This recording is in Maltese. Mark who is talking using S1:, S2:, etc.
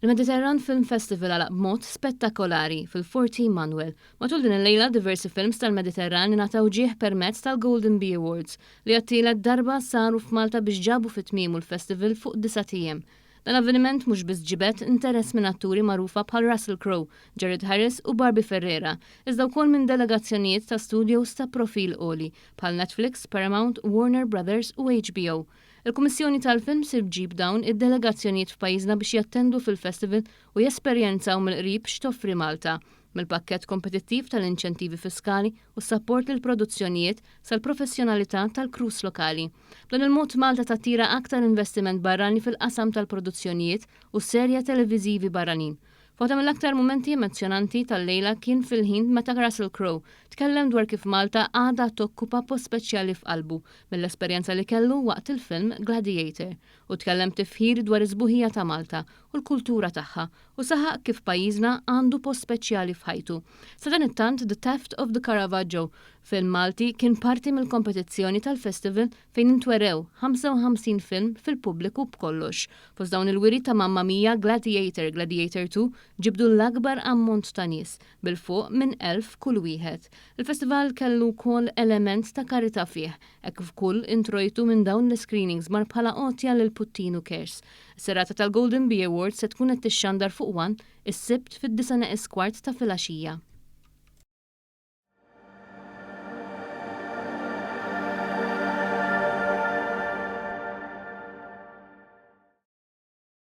S1: Il-Mediterran Film Festival għalaq b'mod spettakolari fil-Forti Manoel. Matul din il-lejla diversi films tal-Mediterran ingħataw ġieħ permezz tal-Golden Bee Awards li għat-tielet darba saru f'Malta biex ġabu fi tmiemu l-festival fuq disat ijiem. Dan l-avveniment mhux biss ġibed interess minn atturi magħrufa bħal Russell Crowe, Jared Harris u Barbie Ferreira, iżda wkoll minn delegazzjonijiet ta' studios ta' profil għoli bħal Netflix, Paramount, Warner Brothers u HBO. Il-Kummissjoni tal-Film se ġġib dawn id-delegazzjonijiet f'pajjiżna biex jattendu fil-festival u jesperjenzaw mill-qrib x'toffri Malta, mill-pakkett kompetittiv tal-inċentivi fiskali u s-sapport lill-produzzjonijiet sal-professjonalità tal-crews lokali. B'dan il-mod Malta tattira aktar investiment barrani fil-qasam tal-produzzjonijiet u serje televiżivi barranin. Waħda mill-aktar mumenti emozjonanti tal-lejla kien fil-ħin meta Russell Crowe tkellem dwar kif Malta għadha tokkupa post speċjali f'qalbu mill-esperjenza li kellu waqt il-film Gladiator u tkellem tifħir dwar is-sbuħija ta' Malta u l-kultura tagħha u saħaq kif pajjiżna għandu post speċjali f'ħajtu. Sadanittant The Theft of the Caravaggio, film Malti, kien parti mill-kompetizzjoni tal-festival fejn intwerew 55 film fil-pubbliku b'kollox. Fost dawn il-wiri ta' Mamma Mia, Gladiator, Gladiator 2 ġibdu l-akbar ammont ta' nies 'il fuq minn 1000 kull wieħed. Il-festival kellu wkoll element ta' karità fih, hekk f'kull introjtu minn dawn l-screenings mar bħala għotja lil Puttinu Cares. Serata tal-Golden Bee Awards se tkun qed tixxandar fuq One is-Sibt fid-8:45 ta' filgħaxija.